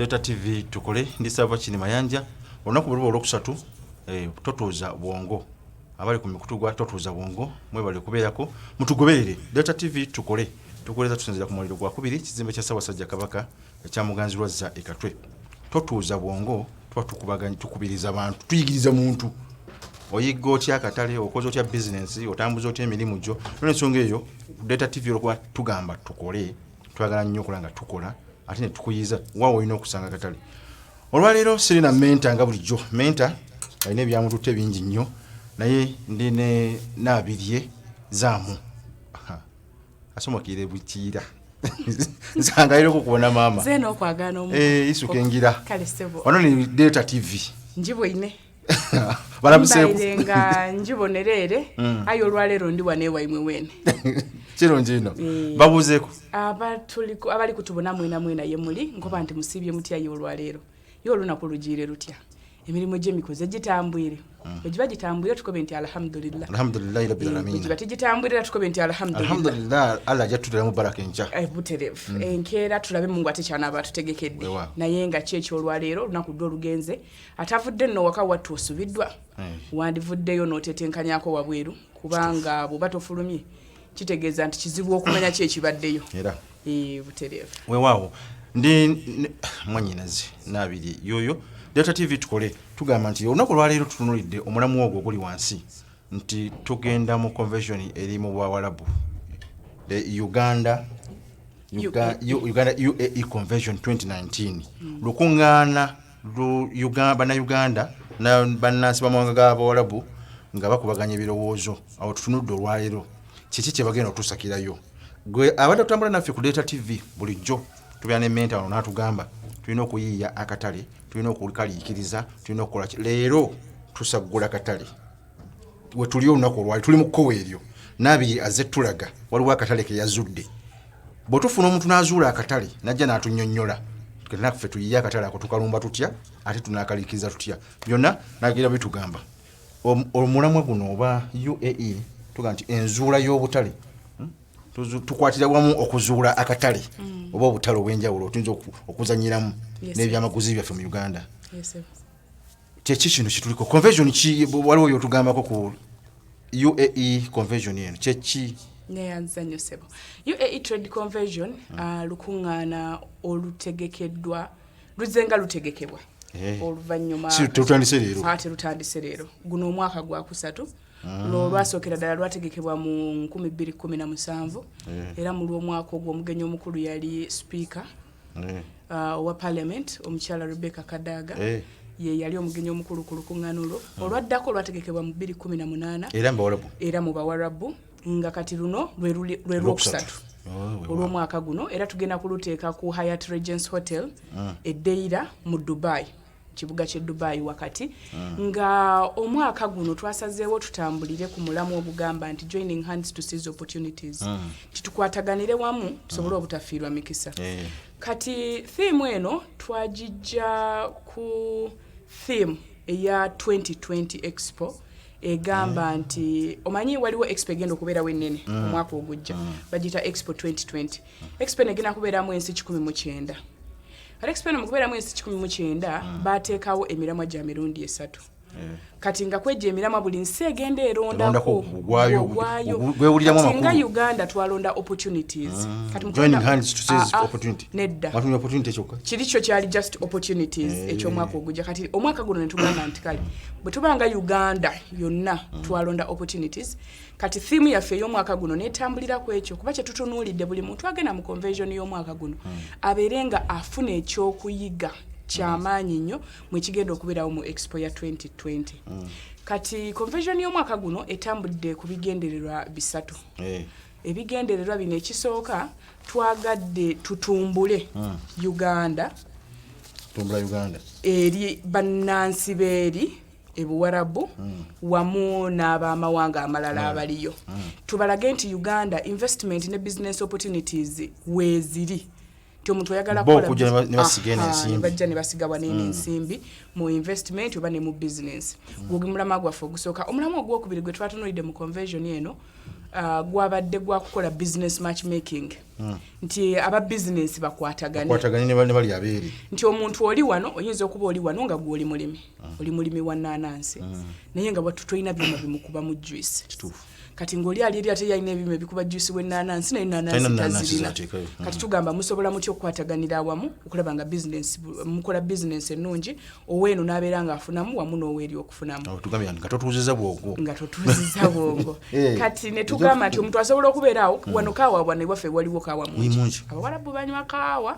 Delta TV tukole. Ndi Sava Kini Mayanja. Olunaku bwe luba olwokusatu, totuuza bwongo. Abali ku mikutu gwa Totuuza Bwongo, mwebale kubeerako, mutugoberere. Delta TV tukole, tukoleza tusinzira ku mwaliro gwakubiri, kizimbe kya Ssaabasajja Kabaka ekya Muganzirwazza e Katwe. Totuuza bwongo, tuba tukubaganya, tukubiriza bantu, tuyigiriza muntu oyigga otya akatale, okoze otya bizinensi, otambuza otya emirimu gyo. Nolwensonga eyo, Delta TV olwokuba tugamba tukole, twagala nnyo okola nga tukola, ate ne tukuyiza waawe olina okusanga akatale. Olwaleero sirina mentor nga bulijjo. Mentor alina ebyamututte bingi nnyo, naye ndi ne Naabirye Zaamu asomokere Bukiira. Nsangaire kukubona, maama. Nze n'okwagana omu. Isuka engira. Kale ssebo. Wano ni Delta TV. Njibwaine. Balamuseeku. Mbaire nga njibonereere, aye olwaleero ndi wano ewaimwe weene. Kirungi ino. Babuuzeeko. Abali kutubona mwena mwena ye muli, nkoba nti musiibye mutya? Ye olwaleero ye olunaku lugiire lutya? Emirimu gy'emikoze gitambwire? Bwe giba gitambwire, tukobe nti alhamdulillah. Alhamdulillahi rabbil Bwe alamin. Giba tigitambwire, tukobe nti alhamdulillah. Alhamdulillah, Allah ajja tuteramu baraka enkya. Butereevu. Enkeera tulabe Mungu ate kyanaaba atutegekedde. Weewaawo. Naye nga ki ekyolwaleero, olunaku dde olugenze, atavudde nno waka wattu osubiddwa. Wandivuddeyo n'otetenkanyako wabweru, kubanga bw'oba tofulumye kitegeeza nti kizibu okumanya ki ekibaddeyo. Era. Butereevu. Weewaawo, ndi mwanyinazi Naabiri yoyo. Delta TV tukole, tugamba nti olunaku olwaleero tutunulidde omulamu ogwo oguli wansi nti tugenda mu convention eri mu Bwawalabu, the Uganda Uganda UAE Convention 2019, lukuŋŋaana bannayuganda na bannansi b'amawanga g'Abawalabu nga bakubaganya ebirowoozo. Awo tutunudde olwaleero kiki kye bagenda otusakirayo. Gwe abadde otambula naffe ku Delta TV, bulijjo tubeera ne mentor wano n'atugamba tulina okuyiiya akatale, tulina okukaliikiriza, tulina okukola ki. Leero tusaggula katale. We tuli olunaku olwali tuli mu kkowa eryo. Naabiri azze tulaga waliwo akatale ke yazudde. Bwe tufuna omuntu n'azuula akatale najja n'atunyonnyola naffe tuyiye akatale ako, tukalumba tutya ate tunaakaliikiriza tutya, byonna nagira bitugamba. Omulamwa guno oba UAE, tugamba nti enzuula y'obutale. Tukwatira wamu okuzuula akatale oba obutale obw'enjawulo tuyinza okuzanyiramu n'ebyamaguzi byaffe mu Uganda. Kyeki kino kituliko? Convention ki? Waliwo byotugambako ku UAE Convention eno, kyeki? Neyanza nnyo ssebo. UAE Trade Convention, lukuŋŋaana olutegekeddwa, luzze nga lutegekebwa oluvannyuma. Si telutandise leero? Ah, terutandise leero. Guno omwaka gwakusatu. Lwo olwasookera ddala lwategekebwa mu 2017, era mu lw'omwaka ogwo omugenyi omukulu yali Speaker owa Parliament, omukyala Rebecca Kadaga. Ye yali omugenyi omukulu ku lukuŋŋaana olwo. Olwaddako lwategekebwa mu 2018. Era mbawalabu? Era mu Bawarabu, nga kati luno lwe lwokusatu. Oh, weewaawo. Olw'omwaka guno era tugenda kuluteeka ku Hyatt Regency Hotel e Deira mu Dubai, kibuga ky'e Dubai wakati. Nga omwaka guno twasazeewo tutambulire ku mulamu ogugamba nti "Joining hands to seize opportunities", titukwataganire wamu tusobole obutafiirwa mikisa. Kati theme eno twagijja ku theme eya 2020 Expo egamba nti, omanyi waliwo expo egenda okubeerawo ennene omwaka ogujja, bagiyita Expo 2020. Expo eno egenda kubeeramu ensi 190. Kati expo eno mu kubeeramu ensi 190, bateekawo emiramwa gya mirundi esatu. Kati nga kwejja emiramwa, buli nsi egenda erondako erondako ogwayo, ogwayo. Gwewuliramu Kati nga amakulu. Uganda twalonda opportunities. Kati mu Joining hands to seize Ah, ah, opportunity. Nedda. Mwatumya opportunity kyokka. Kiri kyo kyali just opportunities ekyomwaka ogujja. Kati omwaka guno netugamba nti kale bwe tubanga Uganda yonna twalonda opportunities, kati theme yaffe ey'omwaka guno netambulira ku ekyo, kuba kyetutunuulidde buli muntu agenda mu convention y'omwaka guno abeere nga afuna ekyokuyiga kyamaanyi nnyo mwekigenda okubeerawo mu expo ya 2020. Kati convention y'omwaka guno etambudde ku bigendererwa bisatu. Ebigendererwa bino, ekisooka, twagadde tutumbule Uganda Tumbula Uganda. Eri bannansi beeri ebuwarabu wamu n'abamawanga amalala abaliyo, tubalage nti Uganda investment ne business opportunities weeziri, nti omuntu oyagala Bo kukola okujja ne basiga eno Aha, ensimbi. Ne bajja ne basiga waneeno ensimbi mu investment oba ne mu business. Gwo gwe mulamwa gwaffe ogusooka. Omulamwa ogwokubiri gwe twatunuulidde mu convention eno, Gwabadde gwakukola business matchmaking, nti aba bizinensi bakwatagane. Bakwataganye ne bali abeeri. Nti omuntu oli wano, oyinza okuba oli wano nga gwe oli mulimi, oli mulimi wa naanansi, naye nga watu tolina byuma bimukuba mu juice. Kati ng'oli ali eri ate yalina ebyuma ebikuba juice w'ennaanansi, naye Talina naanansi naanansi tazirina. z'ateekayo. Kati tugamba, musobola mutya okukwataganira awamu okulaba nga bizinensi, mukola bizinensi ennungi, oweeno n'abeera ng'afunamu wamu n'oweeri okufunamu? Awo tugambye nti nga totuuziza bwongo. Nga totuuziza bwongo. Kati ne tugamba nti omuntu asobola okubeera awo wano, kaawa wano ewaffe waliwo kaawa mungi. Mungi. Abawalabu banywa kaawa,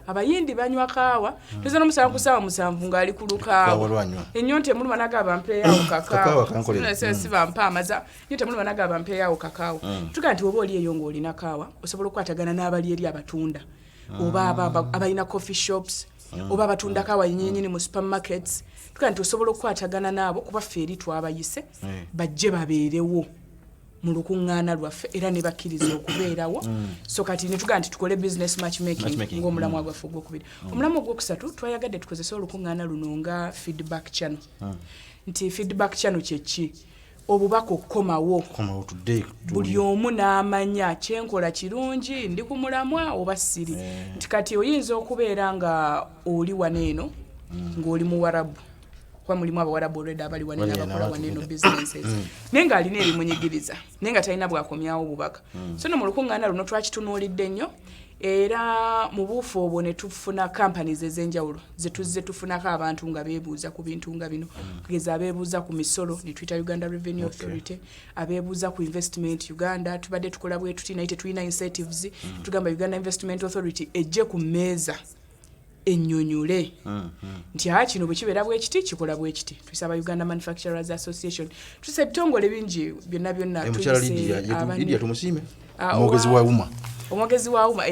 Abayindi banywa kaawa. Tuza nomusanga ku saawa 7 ng'ali ku Kaawa lukaawa. lwanywa. Ennyonta emuluma, nagaba mpeeyawo Kakaawa kankolere. kakaawa. Siba mpa amaza, ennyonta emuluma, nagaba mpeeyawo kakaawa. Tugamba nti oba oli eyo ng'olina kaawa, osobola okukwatagana n'abali eri abatunda, oba abalina coffee shops, oba abatunda kaawa yenyinyini mu supermarkets. Tugamba nti osobola okukwatagana naabo, kuba ffe eri twabayise bajje babeerewo mu lukuŋŋaana lwaffe, era ne bakkiriza okubeerawo. So kati ne tugamba nti tukole business matchmaking Matchmaking, ng'omulamwa gwaffe ogwokubiri. Omulamwa ogwokusatu, twayagadde tukozese olukuŋŋaana luno nga feedback channel. Nti feedback channel kyeki? Obubaka okukomawo. Komawo tudde. Buli omu n'amanya kyenkola kirungi, ndi ku mulamwa oba siri. Nti kati oyinza okubeera nga oli wano eno ng'oli muwarabu, kuba mulimu Abawarabu already abali wano Wali eno eno abakola abantu wano eno benda. businesses, naye ng'alina ebimunyigiriza, naye nga talina bwakomyawo bubaka. So no mu lukuŋŋaana luno twakitunuulidde nnyo, era mu buufu obwo ne tufuna companies ez'enjawulo zetuzze tufunako abantu nga beebuuza ku bintu nga bino. Kugeza abeebuuza ku misolo, ne tuyita Uganda Revenue Authority, abeebuuza ku Investment Uganda, tubadde tukola bwe tuti naye tetulina incentives, tugamba Uganda Investment Authority ejje ku mmeeza ennyonyole nti aa kino bwe kibeera bwe kiti, kikola bwe kiti. Tuyise Uganda Manufacturers Association, tuyise ebitongole bingi byonna byonna. Mukyala Tuyise Lydia Lydia tumusiime, Ah, omwogezi wa UMA. Omwogezi wa UMA.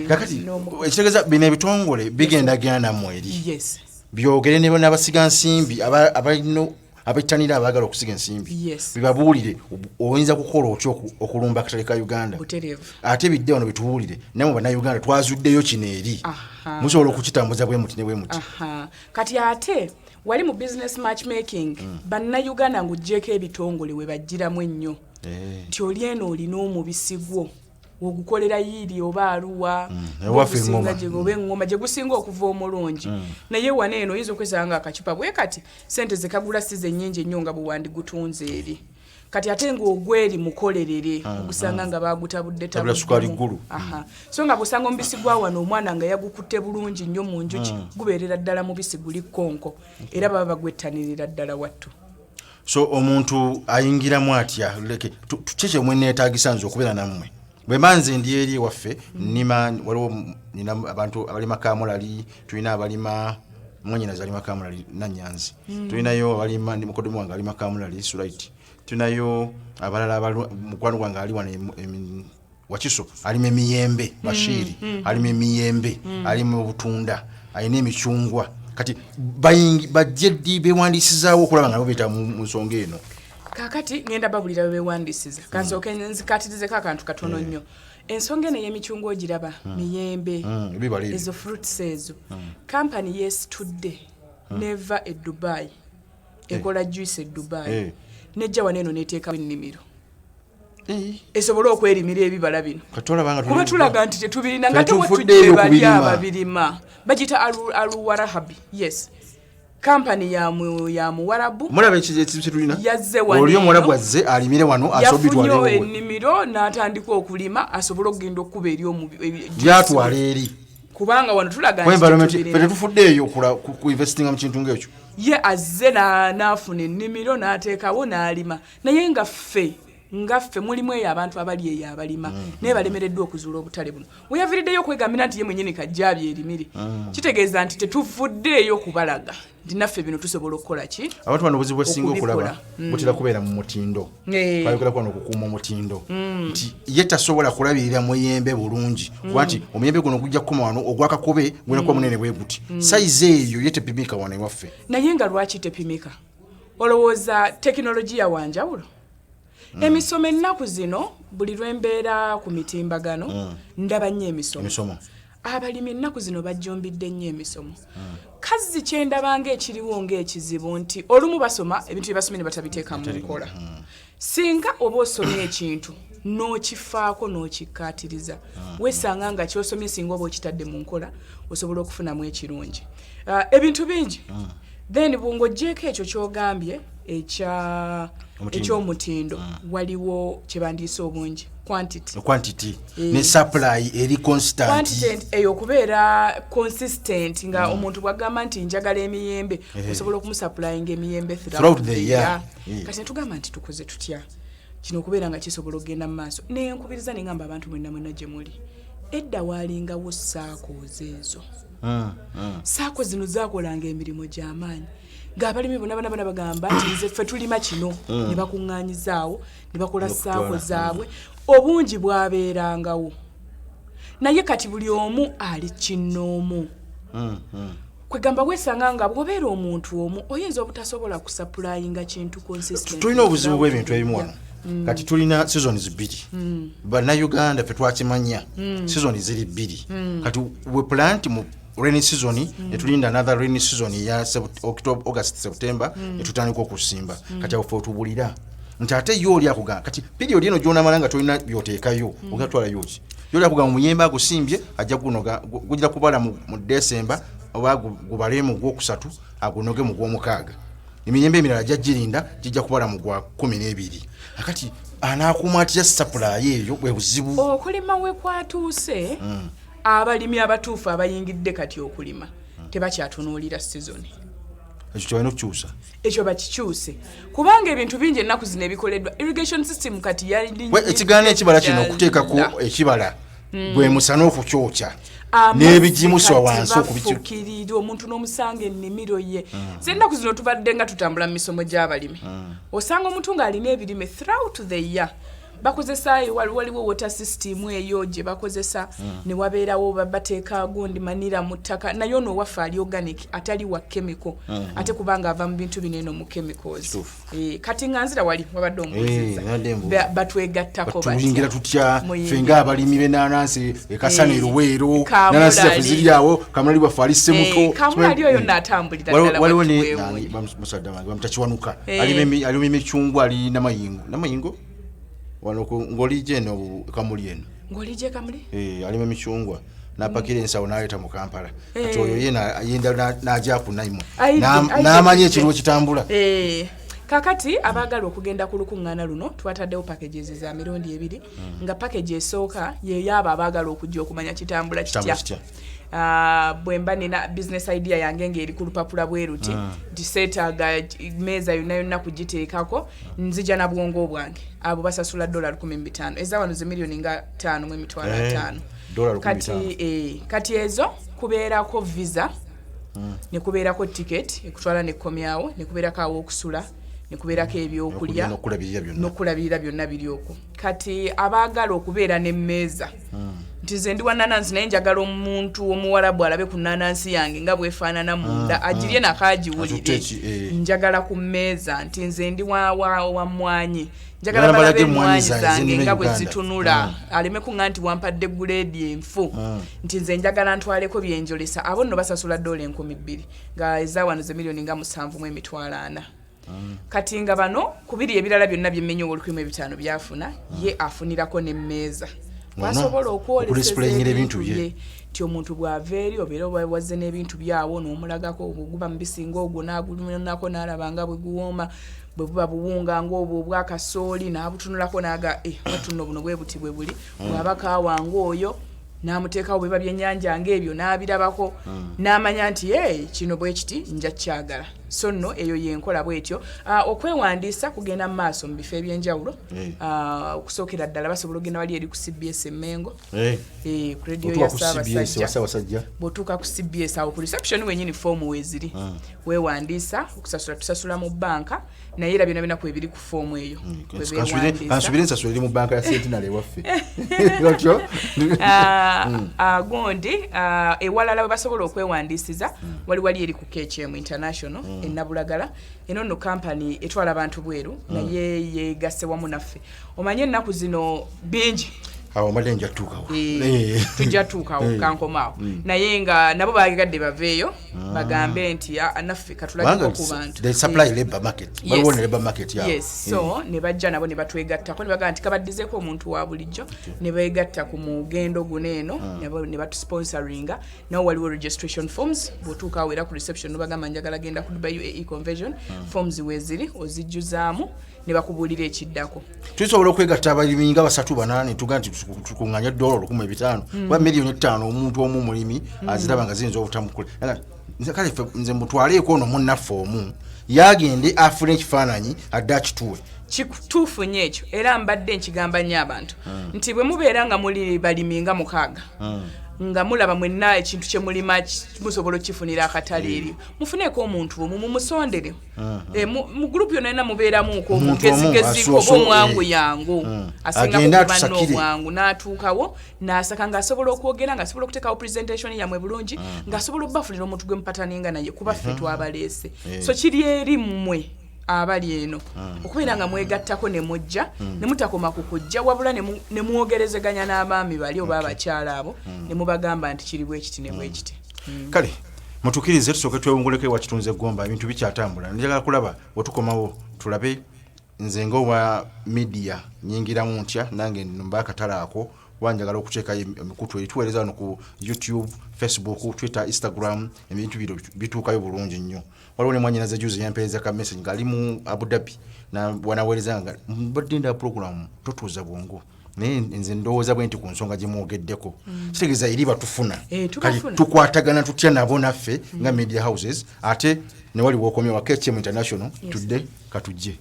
Kakati ekitegeeza bino ebitongole bigendagenda nammwe eri Yes. byogere ne n'abasiga nsimbi abalina abettanira, abaagala okusiga ensimbi, bibabuulire oyinza kukola otya okulumba akatale ka Uganda. Ate bidde wano bitubuulire, namwe Bannayuganda, twazuddeyo kino eri, musobola okukitambuza bwe muti ne bwe muti. Aha. Kati ate wali mu business matchmaking, Bannayuganda ng'oggyeko ebitongole we bagiramu ennyo, nti oli eno olina omubisi gwo ogukolera yiiri oba aluwa, Ewaffe ogusinga eŋŋoma. Oba eŋŋoma gye gusinga okuva omulungi, naye wano eno oyinza okwesanga nga akacupa bwe kati sente zekagula si zennyingi ennyo nga bwe wandigutunze eri. Kati ate ng'ogweri mukolerere, ogusanga nga bagutabudde. Tabula sukaali ggulu. Aha. So nga bw'osanga omubisi gwa wano, omwana nga yagukutte bulungi nnyo mu njuki, gubeerera ddala mubisi guli konko, era baba bagwettanirira ddala wattu. So omuntu ayingiramu atya? Leke ki kyemweneetagisa nze okubeera nammwe bwe mba nze ndi eri ewaffe nnima? Waliwo nina abantu abalima kamulali, tulina abalima, mwanyinaze alima kamulali Nanyanzi, tulinayo abalima, ndi mukodomi wange alima kamulali Surait, tulinayo abalala mukwano gwange ali wano Wakiso alima emiyembe, Bashiri alima emiyembe, alima obutunda, alina emicungwa. Kati bajje ddi bewandiisizaawo okulaba nga nabo beeta mu nsonga eno? Kaakati ngenda babulira bwe bewandiisiza. Kansooke nzikatirizeko akantu katono nnyo. Ensonga eno ey'emicungwa ogiraba, miyembe, Ebibala ebyo. Ezo fruits ezo, kampani yeesitudde neva e Dubai, ekola juice e Dubai, nejja wano eno neteekawo ennimiro esobole okwerimira ebibala bino, Kati olaba nga kuba tulaga nti tetubirina nga Tetufuddeeyo tewatujje bali kubirima. Ababirima bagiyita Aluwarahabi. Yes, kampani ya Muwarabu. Mulaba ekizibu kyetulina. Yazze wano Oli eno. Omuwarabu azze alimire wano Yafunye asobitwalewowe. ennimiro n'atandika okulima asobole okugenda okukuba eri Gyatwala eri. Kubanga wano tulaga Ku nti environment tetubirina. Fe tetufuddeeyo ku investinga mu kintu ng'ekyo. Ye azze n'afuna ennimiro n'ateekawo n'alima, naye nga ffe mulimu eyo abantu abali eyo abalima, naye balemereddwa okuzuula obutale buno. Weyaviiriddeyo okwegambira nti ye mwennyini kajjaabi erimire, kitegeeza nti tetuvuddeeyo kubalaga nti naffe bino tusobola okukola ki. Abantu bano obuzibu bwesinga okulaba Okubikola. butera kubeera mu mutindo. Twayogera kwano okukuuma omutindo, nti ye tasobola kulabirira muyembe bulungi, kuba nti omuyembe guno gujja kukoma wano, ogwakakobe gulina kuba munene bwe guti, sayizi eyo ye tepimika wano ewaffe. Naye nga lwaki tepimika? Olowooza tekinologiya wanjawulo? Emisomo ennaku zino, buli lwembeera ku mitimbagano ndaba nnyo emisomo. Emisomo. Abalimi ennaku zino bajjumbidde nnyo emisomo. Kazzi kyendabanga ekiriwo ng'ekizibu nti olumu basoma ebintu bye basomye ne batabiteeka mu nkola. Singa oba osomye ekintu N'okifaako n'okikkaatiriza, weesanga nga kyosomye singa oba okitadde mu nkola, osobola okufunamu ekirungi. Ebintu bingi. Then bw'ong'oggyeeko ekyo ky'ogambye ekya Omutindo. Ekyomutindo, waliwo kye bandiise obungi, quantity. Quantity ne supply eri constant. Quantity eyo okubeera consistent, nga omuntu bwagamba nti njagala emiyembe, osobola okumusupplyinga emiyembe throughout the year. Kati netugamba nti tukoze tutya kino okubeera nga kisobola okugenda mu maaso? Nenkubiriza nengamba abantu mwenna mwenna gye muli, edda waalingawo SACCOs ezo. SACCO zino zakolanga emirimu gy'amaanyi, ng'abalimi bonna bana bana bagamba nti nze ffe tulima kino, ne bakuŋŋaanyizaawo ne bakola SACCO zaabwe. Obungi bwabeerangawo, naye kati buli omu ali kinnoomu. Kwegamba weesanga nga bw'obeera omuntu omu, oyinza obutasobola kusupplyinga kintu consistent. Tulina obuzibu bw'ebintu ebimu wano. Kati tulina seasons bbiri. Bannayuganda ffe twakimanya season ziri bbiri. Kati we plant mu rainy season, netulinda another rainy season ya October, August, September, netutandika okusimba. Kati awo fe otubulira nti ate ye oli akugamba kati period eno gyonamala nga tolina byoteekayo, ogenda twalayo ki? Yoli akugamba omuyembe agusimbye ajja gunoga, gugira kubala mu December oba gubale mu gwokusatu, agunoge mu gwomukaaga. Emiyembe emirala ajja girinda gijja kubala mu gwa 12. Akati anaakuuma atya supply eyo? Bwe buzibu. Okulima we kwatuuse, abalimi abatuufu abayingidde kati okulima tebakyatunuulira sizoni. Ekyo kyebalina okukyusa. Ekyo bakikyuse, kubanga ebintu bingi ennaku zino ebikoleddwa, irrigation system kati yali Ekigaana ekibala kino okuteekako ekibala gwe musana okukyokya Amazzi n'ebigimusa kati wansi bafukirira omuntu n'omusanga ennimiro ye. Ze ennaku zino tubadde nga tutambula mu misomo gy'abalimi, osanga omuntu ng'alina ebirime throughout the year. Bakozesa waliwo water system eyo gye bakozesa, ne wabeerawo bateeka gundi manure mu ttaka, naye ono owaffe ali organic, atali wa chemical, ate kubanga ava mu bintu bino eno mu chemicals. Kituufu. Kati nga nzira wali wabadde ombuuzizza. Nabadde mbuuza. Batwegattako batya? Tuyingira tutya? Muyingira ffe ng'abalimi b'enanansi ekasana, eruweero, Kamulali. nanansi zaffe ziri awo, kamulali waffe ali semuto. Kamulali oyo naatambulira ddala Waliwo ne watuweewuunya. nani, musadda wange bamutakiwanuka, alima emicungwa, ali namayingo wano ng'olijja eno Kamuli eno. Ng'olijja Kamuli. Alima emicungwa napakira ensawo n'aleeta mu Kampala. Kati oyo ye ayenda n'ajja ku naimwe Ayidde, n'amanya ayidde. ekiriwo kitambula. Kakati abaagala okugenda ku lukuŋŋaana luno, twataddewo packages za mirundi ebiri, nga package esooka yeyaabo abaagala okujja okumanya kitambula Kitambula kitya. kitya. Bwe mba nina business idea yange ng'eri ku lupapula bwe ruti, nti seetaaga meeza yonna yonna kugiteekako, nzija na bwongo bwange, abo basasula $15,000, eza wano ze miliyoni nga 5 mu emitwalo 50. Dola lukumi Kati, bitaano. Kati ezo kubeerako visa, ne kubeerako ticket ekutwala nekkomyawo, ne kubeerako aw'okusula, ne kubeerako ebyokulya. N'okulabirira byonna. N'okulabirira byonna biri okwo. Kati abaagala okubeera n'emmeeza, nti nze ndi wa nanansi, naye njagala omuntu omuwarabu alabe ku nanansi yange nga bwefaanana munda, agirye nako agiwulire. Atutte ki. Njagala ku mmeeza, nti nze ndi wa mwanyi, njagala Njagala balabe balage emmwanyi emmwanyi zange zange zenina nga bwe Uganda. zitunula, aleme kuŋŋa nti wampadde grade enfu, nti nze njagala ntwaleko byenjolesa. Abo nno basasula $2,000, nga ezawano ze miliyoni nga 7 mu emitwalo 4. Kati nga bano kubiri ebirala byonna byemmenye 1500 byafuna, ye afunirako n'emmeeza kwasobola okwoleseza okudisplayingira ebintu ebintu bye. bye, nti omuntu bw'ava eri obeera oba wazze n'ebintu byawo n'omulagako, guba mubisi ng'ogwo n'agunako n'alaba nga bwe guwooma, bwe buba buwunga ng'obwo obwakasooli n'abutunulako n'aga watuno buno bwe buti bwe buli, bw'aba kaawa ng'oyo n'amuteekawo, bwe biba byennyanja ng'ebyo n'abirabako n'amanya nti e kino bwe kiti nja kyagala. So nno eyo yenkola bwetyo. Okwewandiisa kugenda mu maaso mu bifo ebyenjawulo. Okusookera ddala basobola okugenda wali eri ku CBS Emmengo, ku radio Otuuka ya ku CBS Ssaabasajja. wa Ssaabasajja. Bw'otuuka ku CBS awo ku reception wenyini foomu weeziri, weewandiisa. Okusasula tusasula mu banka, naye era byonna byonna kwebiri ku foomu eyo kwe beewandiisa. Kansubire ensasula eri mu banka ya Centenary ewaffe otyo. Gundi ewalala we basobola okwewandiisiza wali eri ku KHM International e Nabulagala. Eno nno kampani etwala abantu bweru, naye yegasse wamu naffe. Omanye ennaku zino bingi. Awo mbadde nja tuukawo. Tujja tuukawo. Kankomaawo. Naye nga nabo bayagadde baveeyo bagambe nti, "Ah, naffe katulageko ku bantu." They supply labor market. Waliwo ne labor market yaabwe. Yes, so ne bajja nabo ne batwegattako ne bagamba nti kabaddizeeko omuntu wa bulijjo, ne beegatta ku mugendo guno eno, nabo ne batusponsoringa. Nawo waliwo registration forms. Bw'otuuka awo era ku reception nobagamba, "Njagala genda ku Dubai UAE convention." Forms weeziri, ozijjuzaamu ne bakubuulira ekiddako. Tusobola okwegatta abalimi nga basatu, bana, ne tugaa nti tukuŋŋanya dola 1500 kuba 5 million omuntu omu mulimi aziraba nga ziyinza obutamukula. Nze kale nze mutwaleeko ono munnaffe omu yagende afune ekifaananyi adde akituwe. Kituufu nnyo ekyo, era mbadde nkigamba nnyo abantu nti bwe mubeera nga muli balimi nga mukaaga, nga mulaba mwenna ekintu kye mulima musobola okukifunira akatale eri, mufuneeko omuntu omu mumusondere. Mu gurupu yonna yonna mubeeramuuko Omuntu omu omugezigeziko oba omwangu yangu asingako Agende ku banne, atusakire. omwangu n'atuukawo n'asaka ng'asobola okwogera, ng'asobola okuteekawo presentation yammwe bulungi, ng'asobola obbafunira omuntu gwe mupataninga naye, kuba ffe twabaleese. So kiri eri mmwe abali eno okubeera nga mwegattako ne mujja, ne mutakoma ku kujja, wabula ne mwogerezeganya n'abaami bali oba abakyala abo, ne mubagamba nti kiri bwe kiti ne bwe kiti. Kale mutukirize tusooke twewunguleko ewa Kitunzi Eggomba. Ebintu bikyatambula, njagala kulaba wetukomawo tulabe nze ngaowa media nyingiramu ntya nange mba akatale ako, kuba njagala okuteekayo emikutu erituweereza wano ku YouTube, Facebook, Twitter, Instagram. Ebintu bino bituukayo bulungi nnyo. Waliwo ne mwanyinaze juzi yampeereza ka message ng'ali mu Abu Dhabi, wanaweereza nga mbadde nda program Totuuza Bwongo, naye nze ndowooza bwe nti ku nsonga gye mwogeddeko kitegeeza eri batufuna. Eh, Kale tubafuna. Tukwatagana tutya nabo naffe nga media houses? Ate ne wali wokomye wa KHM International? Yes. Tudde katujje.